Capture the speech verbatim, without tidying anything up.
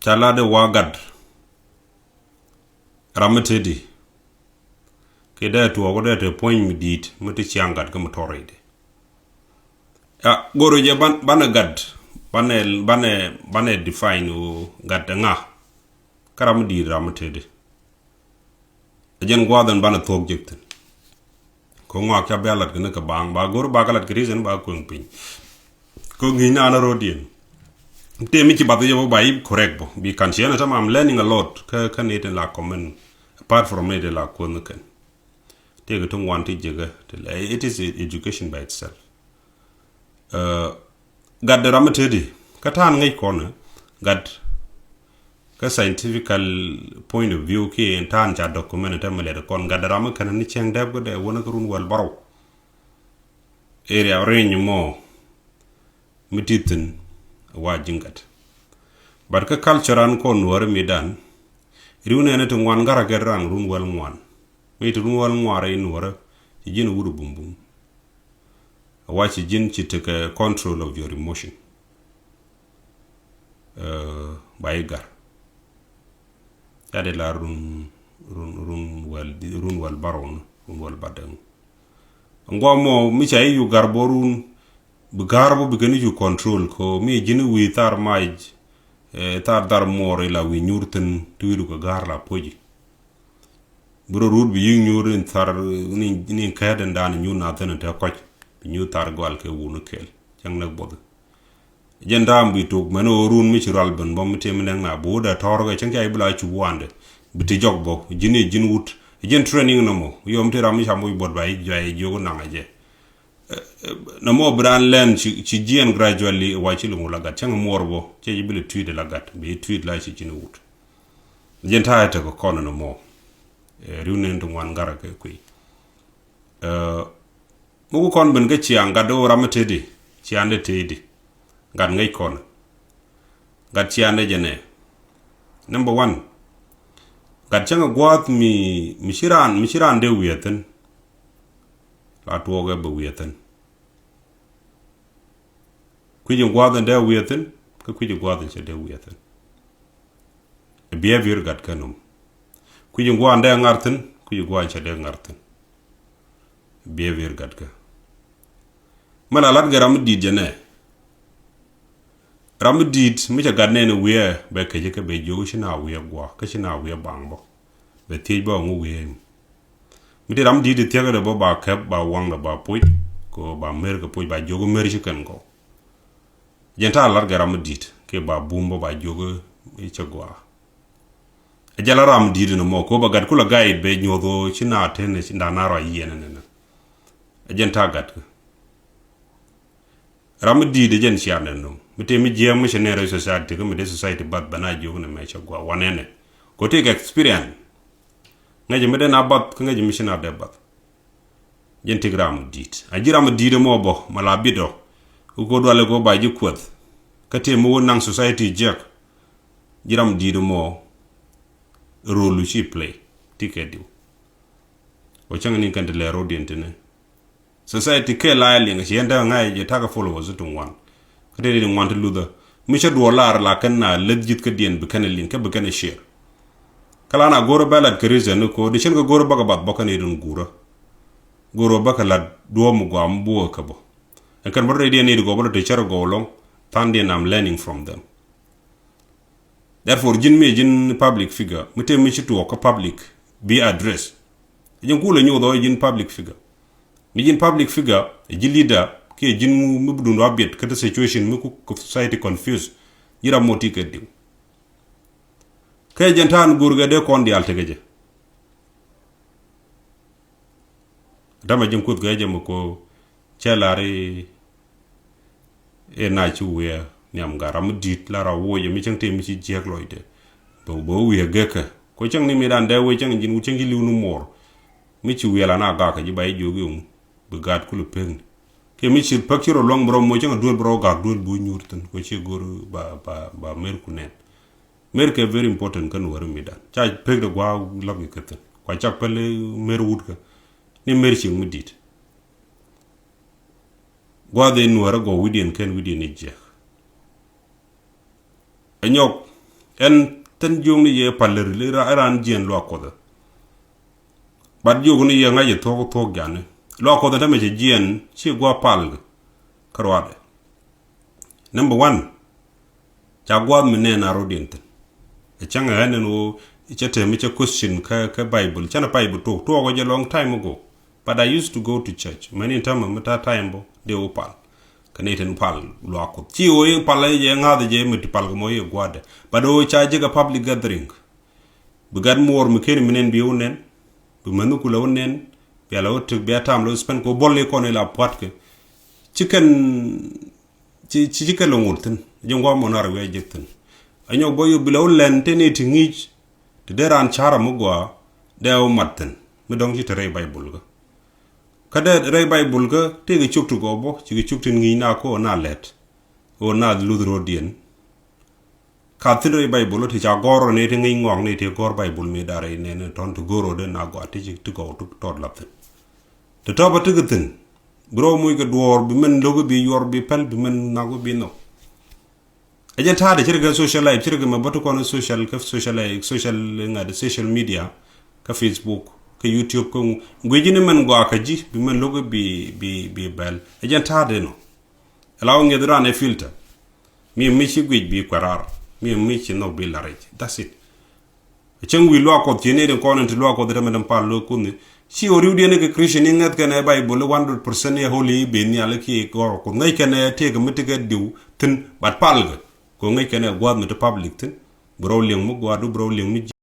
Ca lat i̱ wa gat ram mi teti. Kɛ dee tuɔɔk dee te puɔ̱ny mi di̱i̱t mi ti ciaŋ gat kä mi tɔrɛ idi. Ya, go̱rɛ jɛ ban, banɛ gat, banɛ, banɛ, banɛ define ɣöö gat ɛ ŋa. Kä ram mi di̱i̱t ram mi teti. Ɛ jɛn gua̱a̱th ɛn banɛ thuɔ̱k jek thi̱n. Kä ŋɔak ca bia lat kɛ ni kɛ baaŋ, ba go̱r ba kɛ lat kɛ reason ba kueŋ piny. Kä ŋi̱i̱c naan rɔ̱diɛn. Tëë mi ci bath jɛ bä ba i̱ correct bä. Bi kan ciɛn ɛ tamam, I'm learning a lot. Kä, kä ni tin la comment. Apart from ni tin la kuɔn ni kɛn. Tëë kɛ ti ŋuan ti jek ɛ, ti la, it is education by itself. Gat de ram mi teti kä ta̱a̱n ŋäc kɔn gat kä scientifical point of view kiɛ ta̱a̱n ca document te mi lɛt kɔn gat de ram mi kɛn ni cieŋ dɛp kä dee wänä kä run wäl bärɔw. Area range mɔ mi ti thi̱n wa ji̱n gat. But kä culture an kɔn nuɔ̱ɔ̱ri mi dan riw nɛɛni ti ŋuan gat a kɛ ran run wäl ŋuan. Mi ti run wäl ŋuan rɛy nuɔ̱ɔ̱rä ci ji̱n wut bumbum. A wa ci ji̱n ci tekɛ control of your emotion. Ba i̱ gar ca de la run, run, run wäl, run wäl bärɔw ni run wäl bädäŋ. Ŋuam mɔ mi ca i̱ yu gar bɔ run bi gar bɔ bi kɛn i̱ yu control ko mi ji̱n i̱ wi̱i̱ thar mac. Thar dhar muɔr ila wi̱i̱ nyuur thi̱n ti wi̱i̱du kɛ gar la puɔ̱ci. Bi rɔ rut bi yi̱k nyuur in thar ni, ni kɛɛt in daan nyuur na thi̱n in te kɔc. Bi nyuur thar gɔal kɛ wun kɛɛl cäŋ näk buɔth. Jɛn da̱a̱m bi tok mɛn ɣöö run mi ci rual ben bä mi tëë mi nɛŋ na bi wut ɛ tɔ̱r kɛ cäŋ ca i̱ bi la cup wandɛ. Bi ti jɔk bä ji̱n i̱ ji̱n wut. Jɛn training nɔmɔ yom ti ram mi ca moc buɔt ba i̱ juay jiök naŋ a jɛ. Nɔmɔ bi raan lɛn ci, ci jiɛn gradually wa ci luŋ la gat cäŋ muɔr bä cɛ ji̱ bi lɛ tui̱t la gat bi tui̱t la ci ji̱n wut. Jɛn ta̱a̱ ɛ tekɛ kɔn nɔmɔ. Riw nɛn ti ŋuan gat a kɛ kui̱. Muk kɔn ben kä ciaŋ gat ɣöö ram mi teti ciaŋ de teti. Gat ŋäc kɔn. Gat ciaŋ de jɛ nɛ. Number one. Gat cäŋ gua̱a̱th mi, mi ci raan, mi ci raan dee wi̱i̱ a thi̱n. La tuɔɔk ɛ bɛ wi̱i̱ a thi̱n. Kui̱c in gua̱a̱th in dee wi̱i̱ a thi̱n kä kui̱c in gua̱a̱th in cɛ dee wi̱i̱ a thi̱n. Behavior gat kä num. Kui̱c in gua̱a̱th in dee ŋar thi̱n kui̱c in gua̱a̱th in cɛ dee ŋar thi̱n. Behavior gat kä. Mɛ la lat gɛ ram mi di̱i̱t jɛ nɛ. Ram mi di̱i̱t mi cɛ gat nɛn i̱ wi̱i̱ ɛ bɛ kecä kä bɛ jiök ci na wi̱i̱ ɛ gua̱a̱ kä ci na wi̱i̱ ɛ baŋ bä. Bɛ thiec bä ŋu wi̱i̱ ɛ. Mi ti ram di̱t i̱ thiäk rɛ bä ba kɛp ba waŋdɛ ba puc. Kɛ ba mer kɛ puc ba jiök mer ci kɛn kɔ. Jɛn ta̱a̱ lar gɛ ram di̱t kɛ ba bum bä ba jiök i̱ cɛ gɔaa. Ɛ jɛ la ram di̱t inɔ mɔ kɛ ba gat kulɛ gayit bɛ nyuɔth ɣöö ci na ten ci nda na rɔ a yiɛn inɛnɛ. Ɛ jɛn ta̱a̱ gat kɛ. Ram mi di̱i̱t ɛ jɛn ciaŋ nɛ nöŋ mi tëë mi jiɛɛm mi cɛ nɛn rɛy society kä mi dee society bath bɛ na jiök ni mɛ cɛ gua wanɛnɛ. Kɔ tëëk experience. Ŋäc mi dee na bath kä ŋäc mi ci na dee bath. Jɛn tëëk ram mi di̱i̱t a ji̱ ram mi di̱i̱t ɛmɔ bɔ ma la bit ɔ. Kɛ kɔ dualɛ kɔ ba ji̱ kuɛth. Kä tëë mi wä naŋ society jiɛk. Ji̱ ram mi di̱i̱t ɛmɔ rol ci play ti kɛ diw. Kɔ cäŋ ni kɛn ti lɛ rodiɛn tini. Society kɛ la liŋ ci yɛn däk ŋa̱c jɛ ta̱kɛ followers ti ŋuan. Kä te di ŋuan ti luthä mi cä duɔɔr lar la kɛn na leth ji̱th kä diɛn bi kɛn liŋ kä bi kɛn share. Kä la na go̱rä bɛ lat kɛ reason ni ko̱o̱r di cɛn kɛ go̱rä bäkɛ bath bä kɛn irin guurä. Go̱rä bäkɛ lat duɔ̱ɔ̱p mi guam buɔ̱ɔ̱k kä bä. Ɛn kɛn bä rɛy diɛn i̱ di gɔw bä lɔ ti cär gɔw lɔŋ than diɛn I'm learning from them. Therefore ji̱n mi ji̱n public figure mi te mi ci tuɔɔk kä public bi address. Ji̱n kulɛ nyuuth ɔ ji̱n public figure. Mi ji̱n public figure ji̱ leader kiɛ ji̱n mi bi dun wa biɛt kä te situation mi ku society confuse. Ji̱ ram mɔ ti kɛ diw. Kɛ jɛn ta̱a̱n go̱o̱r kɛ dee kɔn diaal tekɛ jɛ. Dama ji̱n kuoth kɛ jɛ mi ko cɛ lar i̱ i̱ na ci wiɛ nhiam gat ram mi di̱i̱t la ra woc mi cäŋ tëë mi ci jiäk lɔcdɛ. Bɛ bɛ wiɛ gekä ko cäŋ ni mi dan dee wee cäŋ ji̱n wut cäŋ ci li̱w ni muɔr. Mi ci wiɛ la na gakä ji̱ ba ji̱ jiök i̱ ŋu bi gaat kulɛ pekni. Kiɛ mi ci pek ci rɔ luaŋ bi rɔ moc cäŋ a duel bi rɔ gak duel bi wä nyuur thi̱n ko ci go̱r ba ba ba mer ku nɛn. Mer kɛ very important kä nuɔri mi dan ca pek de gua̱a̱ lɔk ikä thi̱n kua cak päl mer wut kä. Ni mer cieŋ mi di̱i̱t. Gua̱a̱th in nuäärä gɔw wi̱diɛn kɛn wi̱diɛn i̱ jiɛk. Ɛ nyɔk Ɛn thin jiökni yɛ pal ri ran jiɛn luak Kuɔth. But jiökni yɛ ŋa̱c yɛ thuɔ̱k thuɔ̱k jani. Luak Kuɔth ɛn tämɛ cɛ jiɛn ci gua̱a̱ pal kä ruadɛ. Number one, ca gua̱a̱th mi nɛn a rot yɛn thin. Ɛ cäŋ ɛ ɣän ɛn ɣöö cä te mi cä question kä, kä Bible. Cä ni Bible tuɔɔk, tuɔɔk ɛ jɛ long time ago. But I used to go to church. Mɛn in tämɛ mi ta̱a̱ time bä dee wä pal. Kä ni tin pal luak Kuɔth. Ci ɣöö in pal ɛ jɛ ŋa̱th ɛ jɛ mi ti pal kɛ mɔ yɛ gua̱a̱dɛ. But ɣöö ca jɛ kɛ public gathering. Bi gat muɔɔr mi ken mi nɛn bi wä nɛn. Bi mäni ku la wä nɛn. Bia la wä tek bia tam la wä spend kɛ wä bɔl ni kɔn ila pua̱tkɛ. Ci kɛn ci, ci, ci kɛn lɛ ŋot thin. Jɛ ŋuam mɔ nar wi̱i̱ a jek thin. A nyɔk bä yop bi la wä lɛn te ni ti ŋi̱i̱c. Ti dee raan ca̱r a mi gɔaa dee a wä mat thin. Mi dɔ̱ŋ ci te rɛy Baibul kä. Kä dee rɛy Baibul kä tëëkɛ cuk ti gɔɔ bä, cikɛ cuk ti ŋi̱i̱c na ko̱ na lɛt. Ɣöö na luth ro̱diɛn. Ka thin rɛy Baibul ti ca gɔr ni ti ŋi̱i̱c ŋɔak ni ti gɔr Baibul mi dar rɛy nɛn tɔn ti gɔr ro̱diɛn na gɔaa ti ci ti gɔw ti tɔt lap thin. Ti tɔpä ti kɛ thin. Bi rɔw muc kɛ duɔɔr bi mɛn lo̱k bi yuɔr bi pɛl bi mɛn nak bi nhɔk. Ɛ jɛn ta̱a̱dɛ ci ri kɛ social life, ci ri kɛ mɛ bä ti kɔn social, kä social life, social ŋa̱t, social media, kä Facebook, kä YouTube, kä ŋu. Guic ni mɛn gɔaa kä ji̱, bi mɛn lo̱k bi, bi, bi bɛl. Ɛ jɛn ta̱a̱dɛ nɔ. Ɛ la wä ŋiɛth ran ɛ filter. Mi mi ci guic bi kuɛ raar. Mi mi ci nhɔk bi la rɛc. That's it. Cäŋ wi̱i̱ luaak Kuɔth ci ni rin kɔn in ti luaak Kuɔth in te mɛ däm pal luaak Kuɔth ni. Ci ɣöö riwdiɛn ni kɛ Christian ni ŋäth kɛn ɛ Bible one hundred percent ni holy i̱ ben nhial i̱ kiɛ gɔr Kuɔth. Ŋäc kɛn ɛ tëëk mi ti kɛ diw thi̱n, but pal kɛ. Kɛ ŋäc kɛn ɛ gua̱a̱th mi ti public thi̱n. Bi rɔw liŋ mi gua̱a̱du, bi rɔw liŋ mi ji̱.